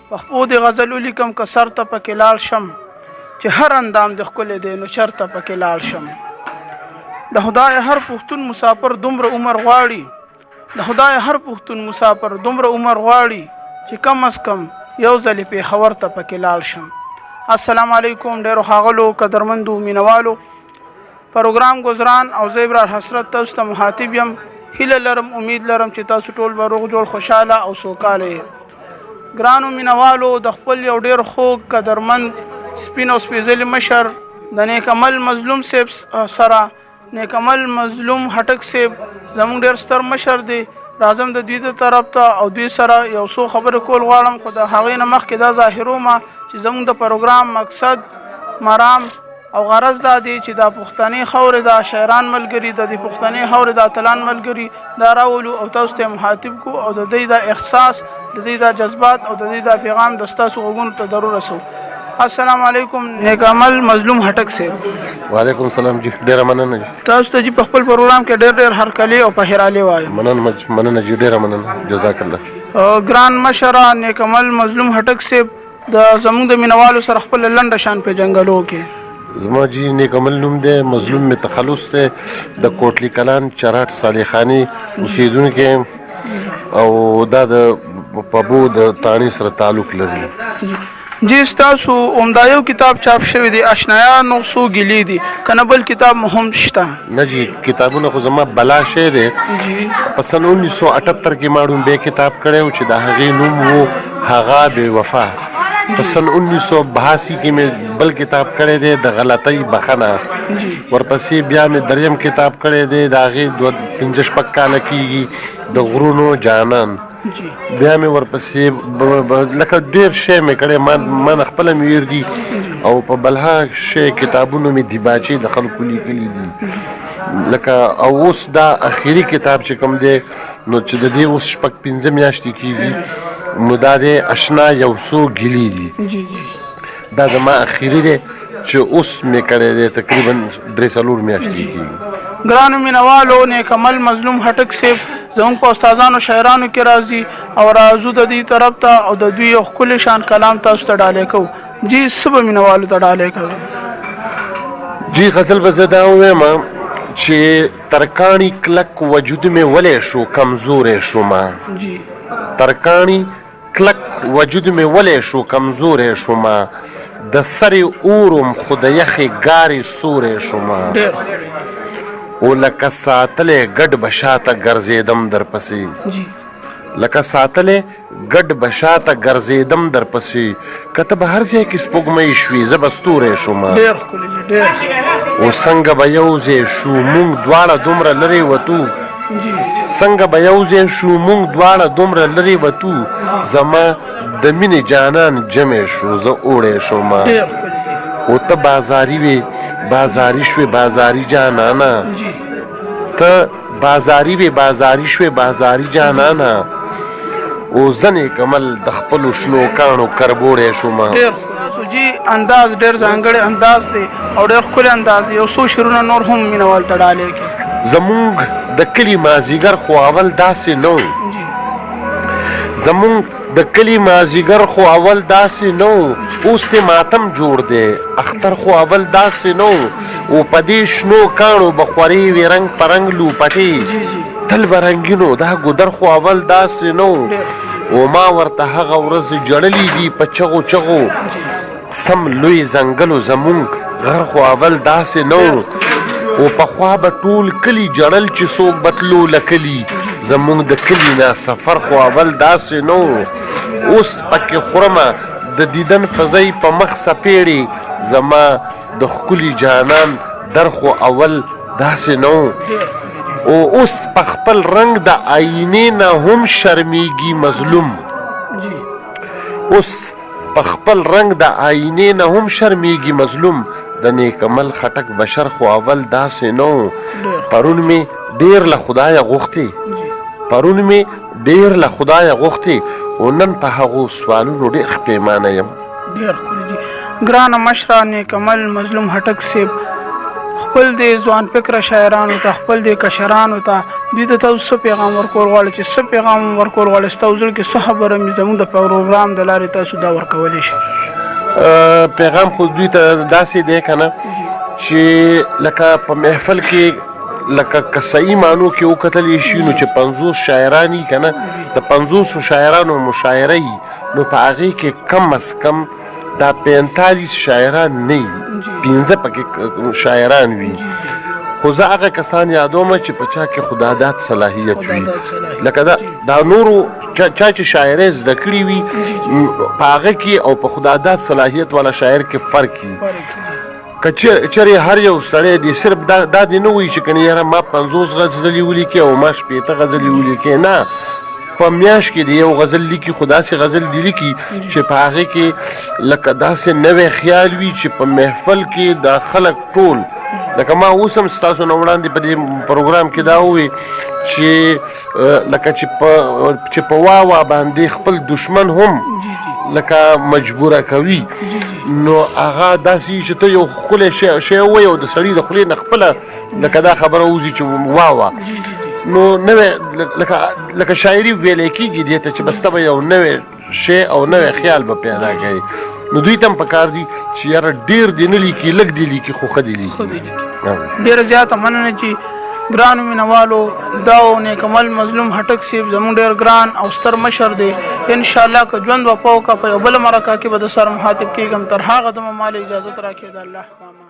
په خپو دې غزل ولیکم که سر ته پکې لاړ شم، چې هر اندام دې ښکلی دی نو چرته پکې لاړ شم. د خدای هر پښتون مسافر دومره عمر غواړي، د خدای هر پښتون مسافر دومره عمر غواړي چې کم از کم یو ځلې پېښور ته پکې لاړ شم. السلام علیکم ډېرو ښاغلو قدرمندو مینوالو، پروګرام ګذران او زه ابرار حسرت تاسو ته مخاطب یم. هیله لرم، امید لرم چې تاسو ټول به روغ جوړ، خوشحاله او سوکاله یئ. ګرانو مینوالو، د خپل یو ډېر خوږ قدرمند سپین او سپېڅلي مشر د نیک عمل مظلوم صاحب سره، نیک عمل مظلوم خټک صاحب زموږ ډېر ستر مشر دی، راځم د دوی د طرف ته او دوی سره یو څو خبرې کول غواړم. خو د هغې نه مخکې دا ظاهرومه چې زموږ د پروګرام مقصد، مرام او غرض دا دی چې دا پښتنې خاورې دا شاعران ملګري، د دې پښتنې خاورې د اتلان ملګري دا راولو او تاسو ته مخاطب کو او د دوی دا احساس، د دوی دا جذبات او د دوی دا پیغام د ستاسو غوږونو ته ضرور رسو. السلام علیکم نیک عمل مظلوم خټک صاحب. وعلیکم السلام جی، ډیره مننه جی. تاسو ته جی په خپل پروګرام کې ډېر ډېر هرکلی او په هرالي وایم. مننه مننه جی، ډیره مننه، جزاک الله. ګران مشره نیک عمل مظلوم خټک صاحب، د زموږ د مینوالو سره خپل لنډه شان پیژنګلو کې. زما جی نیک عمل نوم دی، مظلوم می تخلص دی، د کوټلی کلان چراټ صالح خاني اوسېدونکی او دا د پبو د تاڼې سره تعلق لري. جی ستاسو همدا یو کتاب چاپ شوی دی اشنایانو څو ګیلې دي، که نه بل کتاب مو هم شته؟ نه جی، کتابونه خو زما بلا شی دی. په سن 1978 کې ما ړومبی کتاب کړی و چې د هغې نوم و هغه بې وفا. په سن 1982 کې مې بل کتاب کړی دی د غلطۍ بخښنه. ورپسې بیا مې دریم کتاب کړی دی، د هغې دوه پنځه شپږ کاله کېږي، د غرونو جانان. بیا مې ورپسې لکه ډېر شی مې کړی، ما نه خپله مې ویر دي او په بلها شی کتابونو مې دیباچې د خلکو لیکلي دي لکه. او اوس دا اخري کتاب چې کوم دی نو چې د دې اوس شپږ پنځه میاشتې کېږي، نو دا دی اشنا یو څو ګیلې دي. دا زما اخري دی چې اوس مې کړی دی، تقریبا درې څلور میاشتې کېږي. ګرانو مینوالو، نیک عمل مظلوم خټک صاحب زموږ په استادانو شاعرانو کې راځي او راځو د دې طرف ته او د دوی یو ښکلی شان کلام تاسو ته ډالۍ کوو. جی څه به مینوالو ته ډالۍ کوي؟ جی غزل به زه دا ووایم چې ترکاڼي کلک وجود مې ولې شو کمزوری شومه، ترکاڼي کلک وجود مې ولې شو کمزوری شومه، د سرې اورم خو د یخې ګارې سوری شومه، او لکه ساتلی ګډ به شاته ګرځېدم درپسې، لکه ساتلی ګډ به شاته ګرځېدم درپسې، که ته به هر ځای کې سپوږمۍ شوې زه به ستوری شومه. ډېر ښکلی، ډېر. او څنګه به یو ځای شو مونږ دواړه دومره لرې وتو، څنګه به یو ځای شو مونږ دواړه دومره لرې وتو، زما د مینې جانان جمع شو زه اوړی شوم. او ته بازاري وې بازاري شوې بازاري جانانه، ته بازاري وې بازاري شوې بازاري جانانه، او زه نیک عمل د خپلو شنو کاڼو کربوړی شوم. ډېر سوجي انداز، ډېر ځانګړی انداز دی او ډېر ښکلی انداز دی. یو څو شعرونه نور هم مینوال ته ډالۍ کړي. زمونږ د کلي مازیګر خو اول داسې نه و، زمونږ د کلي مازیګر خو اول داسې نه و، اوس دې ماتم جوړ دی اختر خو اول داسې نه و، او په دې شنو کاڼو به خورې وې رنګ په رنګ لوپټې، تل به رنګینو دا ګودر خو اول داسې نه و، او ما ورته هغه ورځ ژړلې دي په چغو چغو، سم لوی ځنګلو زمونږ غر خو اول داسې نه و، او پخوا به ټول کلي ژړل چې څوک به تلو له کلي، زمونږ د کلي نه سفر خو اول داسې نه و، اوس پکې خورمه د دیدن په ځای په مخ څپېړې، زما د ښکلي جانان در خو اول داسې نه و، او اوس په خپل رنګ د آینې نه هم شرمیږي مظلوم، اوس په خپل رنګ د آینې نه هم شرمیږي مظلوم، د نیک عمل خټک بشر خو اول داسې نه و، پرون مې ډېر له خدایه غوښتې، پرون مې ډېر له خدایه غوښتې، او نن په هغو سوالونو ډېر پېمانه یم. ډېر ښکلی دي. ګرانه مشره نیک عمل مظلوم خټک صاحب، خپل دې ځوان فکره شاعرانو ته، خپل دې کشرانو ته دوی ته تاسو څه پیغام ورکول غواړئ؟ چې څه پیغام ورکول غواړئ، ستاسو زړه کې څه خبره وي، زموږ د پروګرام د لارې تاسو دا ورکولی شئ. پیغام خو دوی ته داسې دی که نه چې لکه په محفل کې لکه که صحیح معنو کې وکتل شي نو چې 50 شاعران یي که نه، د 50 شاعرانو مشاعره یي، نو په هغې کې کم از کم دا 45 شاعران نه وي، 5 پکې شاعران وي. خو زه هغه کسان یادوم چې په چا کې خداداد صلاحیت وي، لکه دا نورو چا چې شاعرۍ زده کړي وي په هغه کې او په خداداد صلاحیت والا شاعر کې فرق وي. که چېرې هر یو سړی دی صرف دا دې نه وایي چې کنې یاره ما 50 غزلې ولیکې او ما 60 غزلې ولیکې، نه، په میاشت کې دی یو غزل لیکي، خو داسې غزل دی لیکي چې په هغې کې لکه داسې نوی خیال وي چې په محفل کې دا خلک ټول، لکه ما اوس هم ستاسو نه وړاندې په دې پروګرام کې دا ووایي چې لکه چې په وا وا باندې خپل دشمن هم لکه مجبوره کوي، نو هغه داسې چې ته یو ښکلی شی ووایې او د سړي د خولې نه خپله لکه دا خبره ووځي چې وا وا، نو نوې لکه شاعري ویلی کېږي دې ته چې بس ته به یو نوی شی او نوی خیال به پیدا کوي. نو دوی ته هم پکار دي چې یاره ډېر دې نه لیکي، لږ دې لیکي خو ښه دې لیکي. ډېره زیاته مننه چې ګرانو مینوالو، دا و نیکمل مظلوم خټک صاحب زموږ ډېر ګران او ستر مشر دی. انشاءالله که ژوند وفا وکړه په یو بله مرکه کې به د سره مخاطب کېږم. تر هغه دمه ما له اجازت راکړئ. د الله په امان.